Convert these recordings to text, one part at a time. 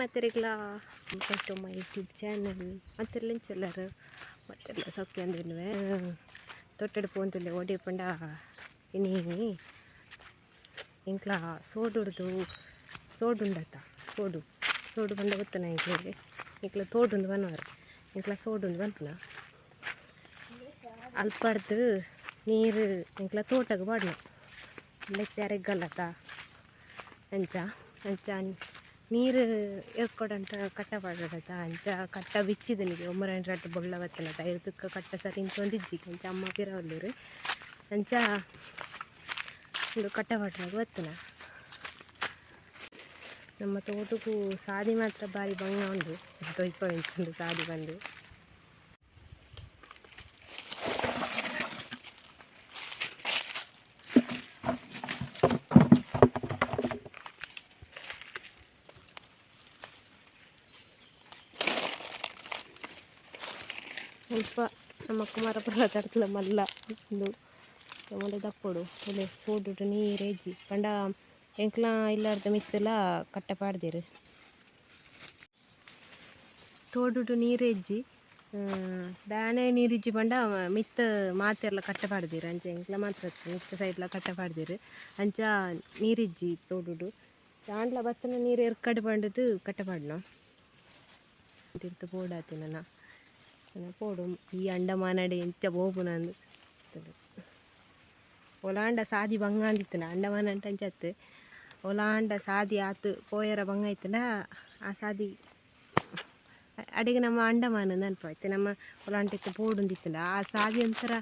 ಮಾತೆರೆಗ್ಲಾ welcome to my YouTube channel. ಮಾತೆರ್ಲ ಎಂಚೊಲ್ಲರ್ ಮಾತೆರ್ಲ ಸೌಖ್ಯ ಅಂದಿನ್ವೆ ತೊಟ್ಟೆಡ್ ಪೋಂತುಲ್ಲೆ ಓಡೆ ಪಂಡ ಇನಿ ಎಂಕ್ಲ ಸೋಡುಡ್ದು ಸೋಡುಂಡತ ಸೋಡು ಸೋಡು ಪಂಡ ಗೊತ್ತನ ಎಂಕ್ಲೆಗ್ ಎಂಕ್ಲ ತೋಡುಂದು ಪನ್ಪರ್ ಎಂಕ್ಲ ಸೋಡುಂದು ಪನ್ಪುನ ಅಲ್ಪಡ್ದು ನೀರು ಎಂಕ್ಲ ತೋಟಗ್ ಪಾಡ್ನ ಲೆತ್ತೆ ಅರೆಗಲತ ಅಂಚ ಅಂಚ ನೀರು ಎರ್ಕೊಡಂತ ಕಟ್ಟ ಪಾಡೊಡತ ಅಂಚ ಕಟ್ಟ ಬಿಚ್ಚಿದನಿಗೆ ಒಮ್ಮರಂಡ್ ರಡ್ಡ್ ಬೊಳ್ಳ ಬತ್ತನತ ಐರ್ದುಕ್ಕ ಕಟ್ಟ ಸರಿ ಇಂಚೊಂದಿಜ್ಜಿ ಅಂಚ ಅಮ್ಮ ಪಿರ ಉಲ್ಲೆರ್ ಅಂಚ ಉಂದು ಕಟ್ಟ ಪಾಡ್ರೆಗ್ ಬತ್ತುನ ನಮ್ಮ ತೋಟೊಗು ಸಾದಿ ಮಾತ್ರ ಬಾರಿ ಬಂಗ ಉಂಡು ತೊಯ್ಪ ಎಂಚ ಸಾದಿ ಪಂದ್. ಮುಲ್ಪ ನಮ್ಮ ಕುಮಾರ ಪರ್ವತ ಮಲ್ಲ ಉಂದು ಮಲ್ಲ ದಕ್ಕೊಡು ಉಂದೆ ತೋಡುಡು ನೀರೇ ಇಜ್ಜಿ ಪಂಡ ಎಂಕ್ಲ ಇಲ್ಲರ್ದ ಮಿತ್ತುಲ ಕಟ್ಟೆ ಪಾಡ್ದೆರ್. ತೋಡುಡು ನೀರೇ ಇಜ್ಜಿ ದಾನೆ ನೀರು ಇಜ್ಜಿ ಪಂಡ ಮಿತ್ತ್ ಮಾತೆರ್ಲ ಕಟ್ಟೆ ಪಾಡ್ದೆರ್ ಅಂಚ ಎಂಕ್ಲ ಮಾತ್ರ ಅತ್ತ್ ಮಿತ್ತ್ ಸೈಡ್ ಲ ಕಟ್ಟೆ ಪಾಡ್ದೆರ್ ಅಂಚ ನೀರಿಜ್ಜಿ ತೋಡುಡು ಆಂಡಲ ಬತ್ತುಂಡ ನೀರು ಎರ್ಕಡ್ ಪಂಡುದು ಕಟ್ಟೆ ಪಾಡ್ನ ತಿರ್ತ್ ಪೋಡಾತೆ ನನ ನನ ಪೋಡು ಈ ಅಂಡಮಾನಡ್ ಎಂಚ ಪೋಪುನಂದ್ ಓಲಾಂಡ ಸಾದಿ ಬಂಗಾಂದಿತ್ತುಂಡ ಅಂಡಮಾನ ಅಂಚ ಅತ್ತ್ ಓಲಾಂಡ ಸಾದಿ ಆತ್ ಪೋಯೆರ ಬಂಗ ಇತ್ತುಂಡ ಆ ಸಾದಿ ಅಡೆಗ್ ನಮ ಅಂಡಮಾನ್ ಅನ್ಪ ಇತ್ತೆ ನಮ ಓಲಾಂಡ ಇತ್ತೆ ಪೋಡುಂದಿತ್ತುಂಡ ಆ ಸಾದಿ ಒಂಥರ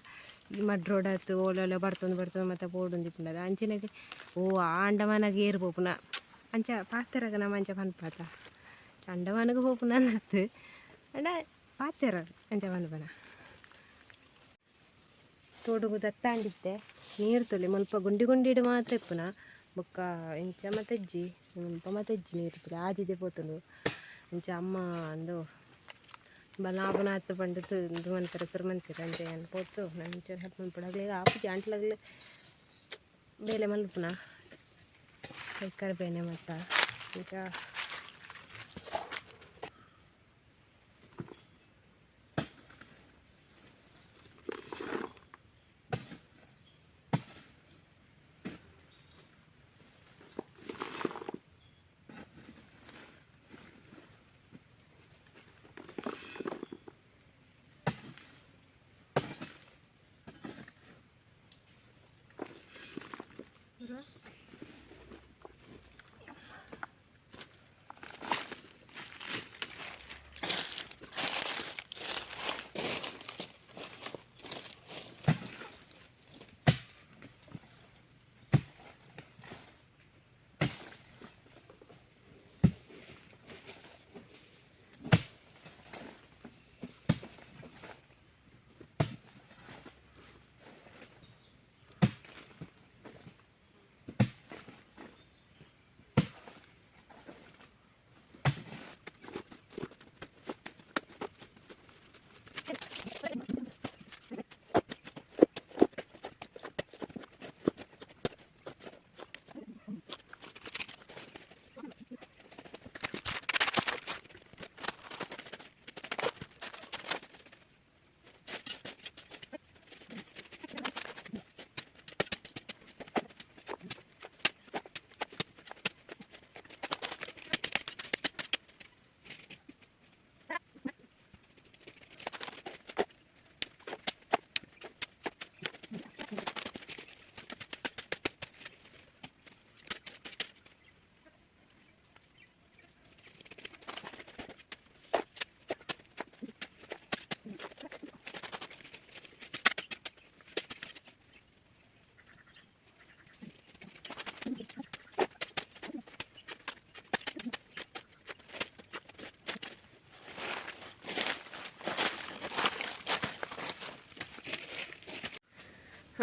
ಈ ಮಡ್ ರೋಡ್ ಆತ್ ಓಲೋಲ ಬರ್ತೊಂದು ಬರ್ತೊಂದು ಮಾತ ಪೋಡುಂದಿಪ್ಪುಂಡು ಅಂಚಿನಗ್ ಓ ಆ ಅಂಡಮಾನಗ್ ಏರ್ ಪೋಪುನ ಅಂಚ ಪಾತೆರಗ್ ನಮ ಅಂಚ ಪನ್ಪತ ಅಂಡಮಾನಗ್ ಪೋಪುನ ಅತ್ತ್ ಆಂಡ ಪಾತೆರ ಅಂಚ ಪನ್ಪುನ. ತೋಡುಗು ದತ್ತಾಂಡಿತ್ತೆ ನೀರು ತೂಲೆ ಮುಲ್ಪ ಗುಂಡಿ ಗುಂಡಿಡ್ ಮಾತ್ರ ಇಪ್ಪುನ ಬೊಕ್ಕ ಇಂಚ ಮಾತ ಇಜ್ಜಿ ಮುಲ್ಪ ಮಾತ ಇಜ್ಜಿ ನೀರು ತೂಲೆ ಆಜಿದೆ ಪೋತುಂಡು ಅಂಚ ಅಮ್ಮ ಅಂದು ಬಲಾಪುನಾತ್ ಪಂಡುದು ಉಂದು ಮನ್ಪೆರೆ ಸುರು ಮನ್ಪೆರ್ ಅಂಚ ಯಾನ್ ಪೋತು ಒಂಚೂರು ಹೆಲ್ಪ್ ಮನ್ಪೊಡು ಅಕ್ಲೆಗ್ ಆಪುಜಿ ಆಂಟಲ ಬೇಲೆ ಮನ್ಪುನ ಕೈಕಾರ್ ಬೇನೆ ಮಾತ ಅಂಚ.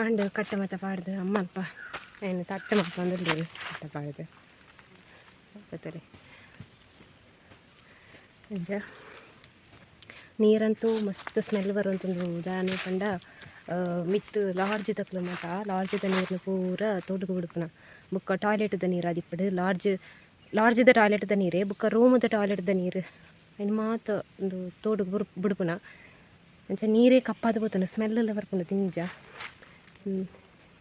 ಆಂಡ್ ಕಟ್ಟೆ ಮಾತ ಪಾಡ್ದು ಅಮ್ಮ ಅಲ್ಪ ಐನ್ ತಟ್ಟೆ ಮಲ್ಪೊಂದುಲ್ಲೆರ್ ಕಟ್ಟೆ ಪಾಡ್ದು ಪತೊಲಿ ಅಂಚ ನೀರಂತೂ ಮಸ್ತ್ ಸ್ಮೆಲ್ ಬರೊಂತುಂಡು ದಾನೆ ಪಂಡ ಮಿತ್ತ್ ಲಾಡ್ಜ್ ದಕುಲು ಮಾತ ಲಾಡ್ಜ್ದ ನೀರ್ನ್ ಪೂರ ತೋಟುಗು ಬುಡ್ಪುನ ಬೊಕ್ಕ ಟಾಯ್ಲೆಟ್ದ ನೀರ್ ಆದಿಪ್ಪುಡು ಲಾಡ್ಜ್ ಲಾಡ್ಜ್ದ ಟಾಯ್ಲೆಟ್ದ ನೀರು ಬೊಕ್ಕ ರೂಮುದ ಟಾಯ್ಲೆಟ್ದ ನೀರು ಐನ್ ಮಾತ ಉಂದು ತೋಡುಗು ಬುಡ್ಪುನ ಅಂಚ ನೀರೇ ಕಪ್ಪಾದ್ ಪೋತುಂಡು ಸ್ಮೆಲ್ ಎಲ್ಲ ಬರ್ಪುಂಡು ದಿಂಜ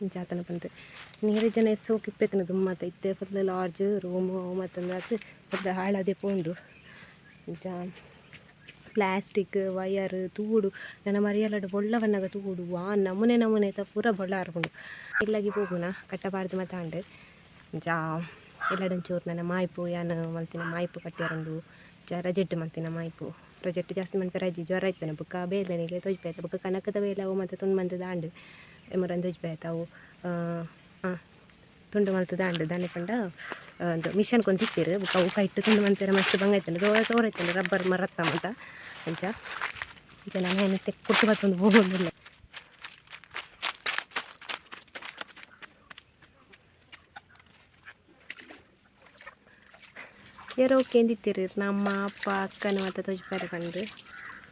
ಇಂಚ ಆತನ ಪಂದ್ ನೀರು ಜನ ಸೋಕು ಇಪ್ಪೆತುಂಡು ದುಮ್ಮತ ಇತ್ತೆ full lodge room ಅವು ಮಾತ ಫುಲ್ ಹಾಳಾದೆ ಪೋಂಡು ಇಂಚ ಪ್ಲಾಸ್ಟಿಕ್ ವಯರ್ ತೂಡು ನನ ಮರಿಯಲಡ್ ಬೊಳ್ಳ ಬನ್ನಗ ತೂಡು ವಾ ನಮೂನೆ ನಮೂನೆ ಪೂರ ಬೊಳ್ಳ ಆರ್ಪುಂಡು ಇಲ್ಲಗಿ ಪೋಪುನ ಕಟ್ಟಬಾರ್ದು ಮಾತ ಆಂಡ್ ಇಂಚ ಎಲ್ಲಡೊಂಚೂರು ನನ ಮಾಯ್ಪು ಯಾನ್ ಮಲ್ತಿನ ಮಾಯ್ಪು ಕಟ್ಟಿಯರುಂಡು ಇಂಚ ರಜೆಟ್ ಮಲ್ತಿನ ಮಾಯ್ಪು ರಜೆಟ್ ಜಾಸ್ತಿ ಮನ್ಪೆರೆ ಆಯ್ಜಿ ಜ್ವರ ಇತ್ತನ ಬೊಕ್ಕ ಬೇಲೆನಿಗೆ ತೋಜ್ಪೇತ ಬೊಕ್ಕ ಕನಕದ ಬೇಲೆ ಅವು ಮಾತ ತುಂಡು ಮಂತುದು ಆಂಡ್ ಎಮರನ್ ತೋಜ್ಪೇತ ಅವು ತುಂಡು ಮಲ್ತುದು ಆಂಡ್ ದಾನೆ ಪಂಡ ಉಂದು ಮಿಷನ್ ಕೊಂತಿತ್ತೆರ್ ಬೊಕ್ಕ ಅವು ಕೈಟ್ ತುಂಡು ಮನ್ಪೆರೆ ಮಸ್ತ್ ಬಂಗ ಇತ್ತುಂಡು ತೋರ ತೋರ ಇತ್ತುಂಡು ರಬ್ಬರ್ ಮರತ್ತ ಮಾತ ಅಂಚ ಇಂಚ ನಮ ಇತ್ತೆ ಕುಟ್ಟು ಬತ್ತೊಂದು ಪೋವೊಂದುಲ್ಲೆ. ಏರೋ ಕೇಂದಿತ್ತೆರ್ ನಮ್ಮ ಅಪ್ಪ ಅಕ್ಕನ ಮಾತ ತೋಜಿಪೆರೆ ಪಂದ್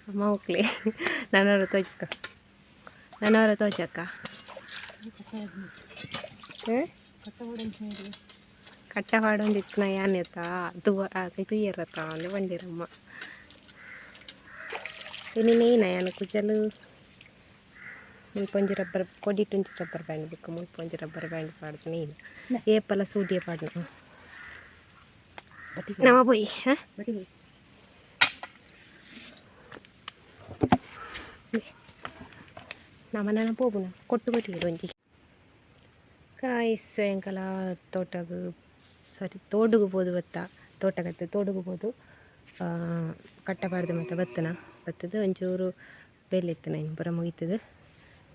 ಅಮ್ಮ ಓಕ್ಲೆ ನನೊರ ತೋಜ್ಕ ನನೊರ ತೋಜಕ್ಕ ಕಟ್ಟ ಪಾಡೊಂದಿತ್ತಿನ ಯಾನ್ ಏತ ತೂಯೆರತ್ತ ಅಂದ್ ಪಂಡೆರಮ್ಮ ಇನಿ ನೇಯ್ನ ಯಾನ್ ಕುಜಲ್ ಮುಲ್ಪ ಒಂಜಿ ರಬ್ಬರ್ ಕೊಡಿಟ್ ಒಂಜಿ ರಬ್ಬರ್ ಬ್ಯಾಂಡ್ ಬೊಕ್ಕ ಮುಲ್ಪ ಒಂಜಿ ರಬ್ಬರ್ ಬ್ಯಾಂಡ್ ಪಾಡ್ದ್ ನೇಯ್ನ ಏಪಲ ಸೂಡ್ಯ ಪಾಡ್ನ ನಮ ಪೋಯಿ ನಮ ನನ ಪೋಪುನ ಕೊಟ್ಟು ಕೊಟ್ಟಿರು ಒಂಜಿ ಕಾಯಿಸ್ ಎಂಕಲ ತೋಟಗ್ ಸಾರಿ ತೋಡುಗು ಪೋದು ಬತ್ತ ತೋಟಗತ್ತೆ ತೋಡುಗು ಪೋದು ಕಟ್ಟ ಪಾಡ್ದ್ ಮಾತ ಬತ್ತನ ಬತ್ತುದು ಒಂಚೂರು ಬೇಲೆ ಇತ್ತುನ ಇನ್ ಪೂರ ಮುಗಿತುದು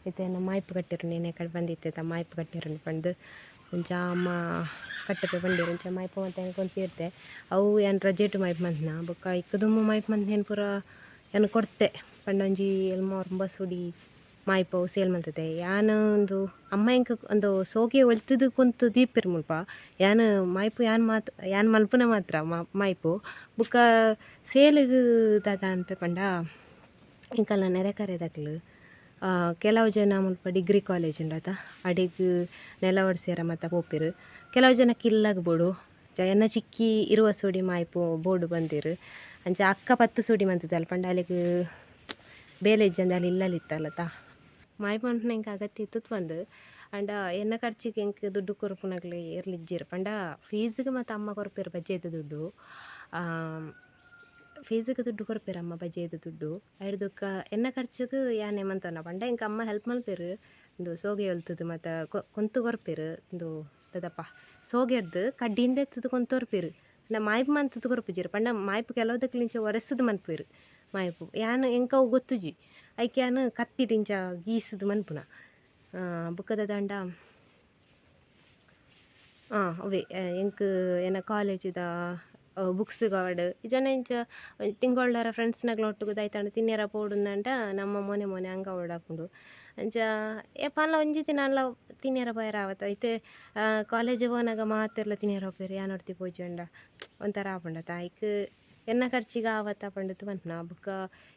ಇತ್ತೆ ಎನ್ನ ಮಾಯ್ಪು ಕಟ್ಟಿರುಂಡು ಎನ್ನ ಕಡೆ ಬಂದಿತ್ತೆ ಮಾಯ್ಪು ಕಟ್ಟಿರುಂಡು ಪಂದ್ ಒಂಚ ಅಮ್ಮ ಕಟ್ಟಪೆ ಪಂಡೆರ್ ಒಂಚ ಮಾಯ್ಪು ಮಾತ ಯಾನ್ ಕೊಂತಿರ್ತೆ ಅವು ಯಾನ್ ರಜೆಟ್ ಮಾಯ್ಪು ಮಂತ್ನ ಬೊಕ್ಕ ಇಕ್ ದುಂಬು ಮಾಯ್ಪು ಮಂತ್ನೇನ್ ಪೂರ ಯಾನ್ ಕೊರ್ತೆ ಪಂಡ ಒಂಜಿ ಎಲ್ಮ ಒರ್ಂಬ ಸುಡಿ ಮಾಯ್ಪು ಅವು ಸೇಲ್ ಮಲ್ತುದೆ ಯಾನ್ ಉಂದು ಅಮ್ಮ ಎಂಕ್ ಉಂದು ಸೋಗೆ ಒಲ್ತುದು ಕೊಂತು ದೀಪೆರ್ ಮುಲ್ಪ ಯಾನ್ ಮಾಯ್ಪು ಯಾನ್ ಮಾತ ಯಾನ್ ಮಲ್ಪುನ ಮಾತ್ರ ಮಾಯ್ಪು ಬೊಕ್ಕ ಸೇಲ್ಗ್ ದಾದ ಅನ್ಪೆ ಪಂಡ ಎಂಕಲ್ನ ನೆರೆಕರೆದಕ್ಲು ಕೆಲವು ಜನ ಮುಲ್ಪ ಡಿಗ್ರಿ ಕಾಲೇಜ್ ಉಂಡತ ಅಡೆಗ್ ನೆಲ ಒಡ್ಸ್ಯೆರ ಮಾತ ಪೋಪೆರ್ ಕೆಲವು ಜನಕ್ ಇಲ್ಲಗ್ ಬೋಡು ಎನ್ನ ಚಿಕ್ಕಿ ಇರುವ ಸೋಡಿ ಮಾಯ್ಪು ಬೋಡು ಬಂದೆರ್ ಅಂಚ ಅಕ್ಕ ಪತ್ತ್ ಸೋಡಿ ಮಂತುದಲ್ ಪಂಡ ಅಲೆಗ್ ಬೇಲೆ ಇಜ್ಜಂದೆ ಅಲ್ ಇಲ್ಲಲ್ ಇತ್ತಲತ ಮಾಯ್ಪು ಪನ್ಪುನ ಎಂಕ್ ಅಗತ್ಯ ಇತ್ತುತ್ ಪಂದ್ ಆಂಡ ಎನ್ನ ಖರ್ಚಿಗ್ ಎಂಕ್ ದುಡ್ಡು ಕೊರ್ಪುನಕ್ಲ್ ಏರ್ಲ ಇಜ್ಜೆರ್ ಪಂಡ ಫೀಸ್ಗ್ ಮಾತ ಅಮ್ಮ ಕೊರ್ಪೆರ್ ಬಜ್ಜೈದ ದುಡ್ಡು ಫೀಸ್ಗ್ ದುಡ್ಡು ಕೊರ್ಪೆರ್ ಅಮ್ಮ ಬಜ್ಜೈದ ದುಡ್ಡು ಐರ್ದ್ ಬೊಕ್ಕ ಎನ್ನ ಖರ್ಚಿಗ್ ಯಾನೆ ಮಂತೊನ್ನ ಪಂಡ ಎಂಕ್ ಅಮ್ಮ ಹೆಲ್ಪ್ ಮಲ್ಪೆರ್ ಉಂದು ಸೋಗೆ ಒಲ್ತುದು ಮಾತ ಕೊಂತು ಕೊರ್ಪೆರ್ ಉಂದು ದಾದಪ್ಪ ಸೋಗೆರ್ದ್ ಕಡ್ಡಿಂದ ಎತ್ತುದು ಕೊಂತು ಕೊರ್ಪೆರ್ ಪಂಡ ಮಾಯ್ಪು ಮಂತುದು ಕೊರ್ಪುಜೆರ್ ಪಂಡ ಮಾಯ್ಪು ಕೆಲವುದಕ್ಲ್ ಇಂಚ ಒರೆಸುದು ಮನ್ಪುವೆರ್ ಮಾಯ್ಪು ಯಾನ್ ಎಂಕ್ ಅವು ಗೊತ್ತುಜಿ ಐಕ್ ಯಾನ್ ಕತ್ತಿಡ್ ಇಂಚ ಗೀಸುದು ಮನ್ಪುನ ಬೊಕ್ಕ ದಾದಾಂಡ ಅವ್ವೆ ಎಂಕ್ ಎನ್ನ ಕಾಲೇಜಿದ ಬುಕ್ಸ್ ಗಾವಡ್ ಇಜ್ಜಾಂಡ ಇಂಚ ತಿಂಗೊಲ್ಡರ ಫ್ರೆಂಡ್ಸ್ನಕ್ಲ್ನ ಒಟ್ಟುಗು ದಾಯ್ತಾಂಡ ತಿನ್ಯರ ಪೋಡುಂದಂಡ ನಮ್ಮ ಮೋನೆ ಮೋನೆ ಅಂಗ ಓಡಾಪುಂಡು ಅಂಚ ಏಪನ್ಲ ಒಂಜಿ ದಿನಲ ತಿನ್ಯರ ಪೋಯೆರ ಆವತ ಇತ್ತೆ ಕಾಲೇಜ್ ಪೋನಗ ಮಾತೆರ್ಲ ತಿನ್ಯರ ಪೋಪೆರ್ ಯಾನ್ ಒರ್ತಿ ಪೋಜುಂಡ ಒಂಥರ ಆಪುಂಡತ ಐಕ್ ಎನ್ನ ಖರ್ಚಿಗ್ ಆವತ ಪಂಡುದು ಪನ್ಪುನ ಬೊಕ್ಕ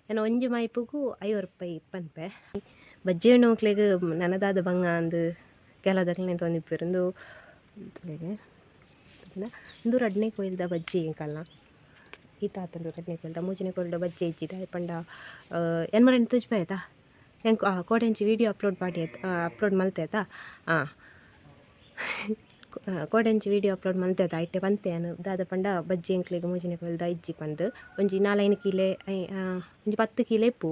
ಎನ್ನ ಒಂಜಿ ಮೈಪುಗು 50 ರೂಪಾಯಿ ಪನ್ಪೆ ಬಜ್ಜೆ ಮಕ್ಲೆಗ್ ನನದಾದ ಬಂಗ ಅಂದ್ ಕೆಲವುದಕ್ಲೆನ್ ತೋಂದಿಪ್ಪೆರ್ ಉಂದು ಉಂದು ರಡ್ಡನೇ ಕೊಯ್ಲ್ದ ಬಜ್ಜೆ ಎಂಕಲ್ನ ಈತ್ ಆತುಂಡು ರಡ್ಡನೇ ಕೊಯ್ಲ್ದ ಮೂಜನೇ ಕೊಯ್ಲ್ದ ಬಜ್ಜೆ ಇಜ್ಜಿ ದಾಯೆ ಪಂಡ ಎನ್ಮರೆನ್ ತೋಜ್ಪಾಯೆ ಆಯ್ತಾ ಎಂಕ್ ಕೋಡೆಂಚಿ ವೀಡಿಯೋ ಅಪ್ಲೋಡ್ ಪಾಡಿ ಅಪ್ಲೋಡ್ ಮಲ್ತೆ ಆಯ್ತಾ ಕೋಡೆಂಚಿ ವೀಡಿಯೋ ಅಪ್ಲೋಡ್ ಮಲ್ತೆ ಆಯ್ತಾ ಐಟೆ ಪಂತೆ ಯಾನ್ ದಾದ ಪಂಡ ಬಜ್ಜೆ ಎಂಕ್ಲೆಗ್ ಮೂಜನೇ ಕೊಯ್ಲ್ದ ಇಜ್ಜಿ ಪಂದ್ ಒಂಜಿ ನಾಲೈನ್ ಕಿಲೆ ಒಂಜಿ 10 ಕಿಲೆ ಇಪ್ಪು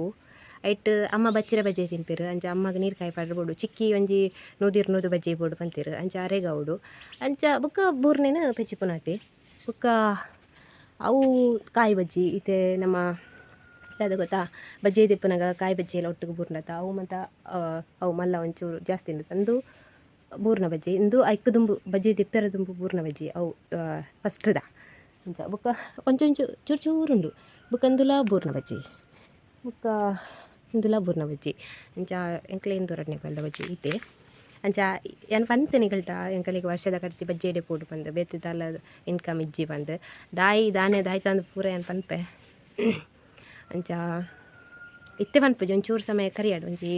ಐಟ್ ಅಮ್ಮ ಬಚ್ಚಿರೆ ಬಜ್ಜೆ ತಿನ್ಪೆರ್ ಅಂಚ ಅಮ್ಮಗ್ ನೀರು ಕಾಯಿ ಪಾಡ್ರೆ ಬೋಡು ಚಿಕ್ಕಿ ಒಂಜಿ 100 200 ಬಜ್ಜೆ ಬೋಡು ಪಂತೆರ್ ಅಂಚ ಅರೆಗ್ ಆವೊಡು ಅಂಚ ಬೊಕ್ಕ ಬೂರ್ನೆನ್ ಪೆಜಿಪುನಾತೆ ಬೊಕ್ಕ ಅವು ಕಾಯಿ ಬಜ್ಜಿ ಇತ್ತೆ ನಮ್ಮ ದಾದ ಗೊತ್ತಾ ಬಜ್ಜೆ ದೆಪ್ಪುನಗ ಕಾಯಿ ಬಜ್ಜಿ ಎಲ್ಲ ಒಟ್ಟುಗು ಬೂರ್ನತ ಅವು ಮಾತ ಅವು ಮಲ್ಲ ಒಂಚೂರು ಜಾಸ್ತಿ ಉಂಡು ಅಂದು ಬೂರ್ನ ಬಜ್ಜಿ ಇಂದು ಐಕ್ ದುಂಬು ಬಜ್ಜಿ ದೆಪ್ಪೆರ ದುಂಬು ಬೂರ್ನ ಬಜ್ಜಿ ಅವು ಫಸ್ಟ್ದ ಅಂಚ ಬೊಕ್ಕ ಒಂಚೊಂಚು ಚೂರು ಚೂರುಂಡು ಬೊಕ್ಕ ಇಂದುಲ ಬೂರ್ನ ಬಜ್ಜಿ ಬೊಕ್ಕ ಇಂದುಲ ಬೂರ್ನ ಬಜ್ಜಿ ಅಂಚ ಎಂಕ್ಲೆ ಇಂದು ರಡ್ಡನೇ ಕೊಯ್ಲ್ದ ಬಜ್ಜಿ ಇತ್ತೆ ಅಂಚ ಯಾನ್ ಪಂತೆ ನಿಗಲ್ಟ ಎಂಕಲೆಗ್ ವರ್ಷದ ಖರ್ಚಿ ಬಜ್ಜೆಡೆ ಪೋಡು ಪಂದ್ ಬೇತೆ ದಾಲ ಇನ್ಕಮ್ ಇಜ್ಜಿ ಪಂದ್ ದಾಯಿ ದಾನೆ ದಾಯಿ ತಂದು ಪೂರ ಯಾನ್ ಪನ್ಪೆ ಅಂಚ ಇತ್ತೆ ಪನ್ಪುಜಿ, ಒಂಚೂರು ಸಮಯ ಕರಿಯಡ್, ಒಂಜಿ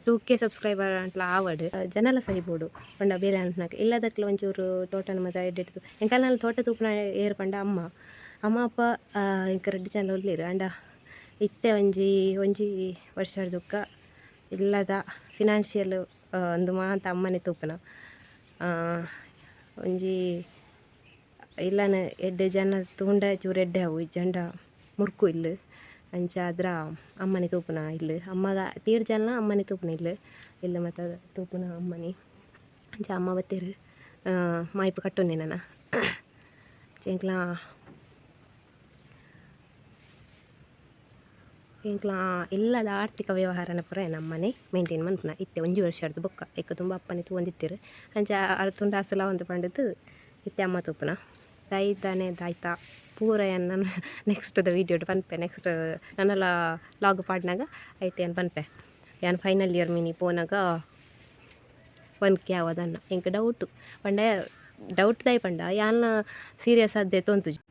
2K subscriber ಅಂಟ್ಲ ಆವಡ್, ಜನಲ ಸರಿ ಬೋಡು ಪಂಡ ಬೇಲೆ ಅನ್ಪುನಕ್ ಇಲ್ಲದಕ್ಲ ಒಂಚೂರು ತೋಟನ ಮಾತ ಎಡ್ಡೆ. ಎಂಕಲ್ನ ತೋಟ ತೂಪುನ ಏರ್ ಪಂಡ ಅಮ್ಮ ಅಮ್ಮ ಅಪ್ಪ. ಎಂಕ್ ರಡ್ಡ್ ಜನ ಉಲ್ಲೆರ್. ಆಂಡ ಇತ್ತೆ ಒಂಜಿ ಒಂಜಿ ವರ್ಷದ ಇಲ್ಲದ ಫಿನಾನ್ಷಿಯಲ್ ಉಂದು ಮಾತ ಅಮ್ಮನೆ ತೂಪುನ. ಒಂಜಿ ಇಲ್ಲನ ಎಡ್ಡೆ ಜನ ತೂಂಡ ಚೂರು ಎಡ್ಡೆ ಆವು, ಇಜ್ಜಂಡ ಮುರ್ಕು ಇಲ್ಲ್. ಅಂಚ ಆದ್ರ ಅಮ್ಮನೆ ತೂಪುನ ಇಲ್ಲ್. ಅಮ್ಮಗ ತೀರ್ ಜನ ಅಮ್ಮನೆ ತೂಪುನ ಇಲ್ಲ್ ಇಲ್ಲ್ ಮಾತ ತೂಪುನ ಅಮ್ಮನೆ. ಅಂಚ ಅಮ್ಮ ಬತ್ತೆರ್, ಮಾಯಿಪು ಕಟ್ಟೊನ್ನೆ ನನ. ಎಂಕ್ಲ ಎಂಕ್ಲ ಇಲ್ಲದ ಆರ್ಥಿಕ ವ್ಯವಹಾರನ ಪೂರ ನಮ್ಮನೆ ಮೇಂಟೈನ್ ಮನ್ಪುನ ಇತ್ತೆ ಒಂಜಿ ವರ್ಷರ್ದ್ ಬೊಕ್ಕ. ಐಕ್ ದುಂಬು ಅಪ್ಪನೆ ತೂವೊಂದಿತ್ತೆರ್. ಅಂಚ ಅರ್ ತೂಂಡ ಅಸಲ ಒಂದು ಪಂಡುದು ಇತ್ತೆ ಅಮ್ಮ ತೂಪುನ. ದಾಯಿ ದಾಯ್ತ ಪೂರ ಯಾನ್ ನೆಕ್ಸ್ಟ್ ದ ವೀಡಿಯೋಡ್ ಪನ್ಪೆ. ನೆಕ್ಸ್ಟ್ ನನಲ ಲಾಗ್ ಪಾಡ್ನಾಗ ಐಟ್ ಯಾನ್ ಪನ್ಪೆ. ಯಾನ್ ಫೈನಲ್ ಇಯರ್ ಮಿನಿ ಪೋನಾಗ 1K ಆವದನ್ನ ಎಂಕ್ ಡೌಟು ಪಂಡ, ಡೌಟ್ ದಾಯಿ ಪಂಡ ಯಾನ್ ಸೀರಿಯಸ್ ಆದ್ ದೆತ್ತೊಂತುಜಿ.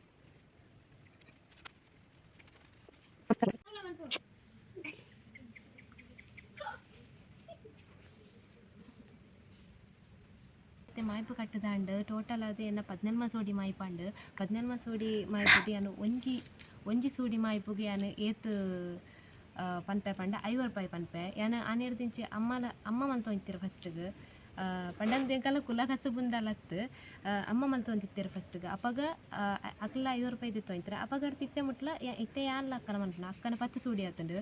ಇತ್ತೆ ಮಾಯ್ಪು ಕಟ್ಟುದಾಂಡ್. ಟೋಟಲ್ ಆದ್ ಎನ್ನ ಪದಿನೆನ್ಮ ಸೋಡಿ ಮಾಯ್ಪಾಂಡ್. ಪದಿನೆನ್ಮ ಸೋಡಿ ಮಾಯ್ಪುಡು ಯಾನ್ ಒಂಜಿ ಒಂಜಿ ಸೋಡಿ ಮಾಯ್ಪುಗು ಯಾನ್ ಏತ್ ಪನ್ಪೆ ಪಂಡ 50 ರೂಪಾಯಿ ಪನ್ಪೆ. ಯಾನ್ ಆನಿರ್ದಿಂಚಿ ಅಮ್ಮನ ಅಮ್ಮ ಮಲ್ತೊಂದಿತ್ತೆರ್ ಫಸ್ಟ್ಗ್. ಪಂಡ ಎಂಕಲ್ನ ಕುಲ ಕಸುಬುಂದಲತ್ತ್, ಅಮ್ಮ ಮಲ್ತೊಂದಿತ್ತೆರ್ ಫಸ್ಟ್ಗ್. ಅಪಗ ಅಕಲ್ಲ 50 ರೂಪಾಯಿ ದೆತ್ತೊಂದಿತ್ತೆರ್. ಅಪಗಡ್ದ್ ಇತ್ತೆ ಮುಟ್ಲ ಇತ್ತೆ ಯಾನ್ಲ ಅಕ್ಕನ ಮನ್ಪುನ. ಅಕ್ಕನ 10 ಸೂಡಿ ಆತುಂಡು.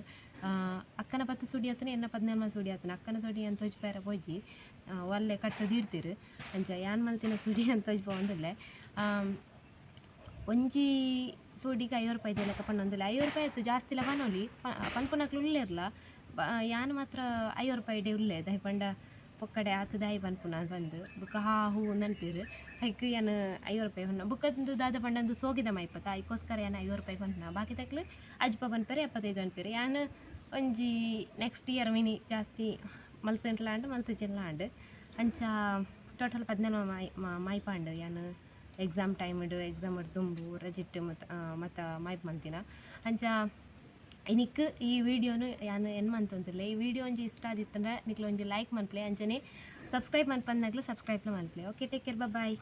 ಅಕ್ಕನ 10 ಸೂಡಿ ಆತುಂಡು, ಎನ್ನ ಪದಿನೆನ್ಮ ಸೂಡಿ ಆತುಂಡು. ಅಕ್ಕನ ಸೂಡಿ ಯಾನ್ ತೋಜಿಪಾಯೆರೆ ಪೋಯಿಜಿ, ಒಲ್ಲೆ ಕಟ್ಟ್ ದೀಡ್ದೆರ್. ಅಂಚ ಯಾನ್ ಮಲ್ತಿನ ಸೂಡಿ ಯಾನ್ ತೋಜಿಪಾವೊಂದುಲ್ಲೆ. ಒಂಜಿ ಸೂಡಿಗ್ 50 ರೂಪಾಯಿ ಲೆಕ್ಕ ಪನ್ನೊಂದುಲ್ಲೆ. 50 ರೂಪಾಯಿ ಆತು, ಜಾಸ್ತಿಲ ಪನೊಲಿ, ಪನ್ಪುನಕ್ಲು ಉಲ್ಲೆರ್ಲ. ಯಾನ್ ಮಾತ್ರ 50 ರೂಪಾಯಿಡೆ ಉಲ್ಲೆ. ದಾಯೆ ಪಂಡ ಪೊಕ್ಕಡೆ ಆತ್ ದಾಯಿ ಪನ್ಪುನ ಪಂದ್ ಬೊಕ್ಕ ಹಾ ಹೂ ಅನ್ಪೆರ್. ಐಕ್ ಯಾನ್ 50 ರೂಪಾಯಿ ಪನ್ಪುನ. ಬೊಕ್ಕ ಉಂದು ದಾದ ಪಂಡ ಉಂದು ಸೋಗೆದ ಮೈಪತ, ಐಕೋಸ್ಕರ ಯಾನ್ 50 ರೂಪಾಯಿ ಪನ್ಪುನ. ಬಾಕಿದಕ್ಲು ಅಜ್ಪ ಪನ್ಪೆರ್, 75 ಪನ್ಪೆರ್. ಯಾನ್ ಒಂಜಿ ನೆಕ್ಸ್ಟ್ ಇಯರ್ ಮಿನಿ ಜಾಸ್ತಿ ಮಲ್ತುಂಡ್ಲ ಆಂಡ್, ಮಲ್ತುಜಿಂಡ್ಲ ಆಂಡ್. ಅಂಚ ಟೋಟಲ್ ಪದಿನೆನ್ಮ ಮಾಯ್ ಮಾಯ್ಪಾಂಡ್. ಯಾನ್ ಎಕ್ಸಾಮ್ ಟೈಮ್ಡ್, ಎಕ್ಸಾಮ್ ದುಂಬು ರಜೆಟ್ ಮತ ಮತ ಮಾಯ್ಪು ಮಲ್ತಿನ. ಅಂಚ ಇನಿಕ್ ಈ ವಿಡಿಯೋನು ಯಾನ್ ಎನ್ ಮಂತೊಂದುಲ್ಲೆ. ಈ ವಿಡಿಯೋ ಒಂಜಿ ಇಷ್ಟ ಆದಿತ್ತಂಡ ನಿಕ್ಲ್ ಒಂಜಿ ಲೈಕ್ ಮನ್ಪುಲೆ. ಅಂಚನೆ subscribe ಮನ್ಪಂದಿನಕ್ಲು ಸಬ್ಸ್ಕ್ರೈಬ್ಲ ಮನ್ಪುಲೆ. Okay, take care, bye.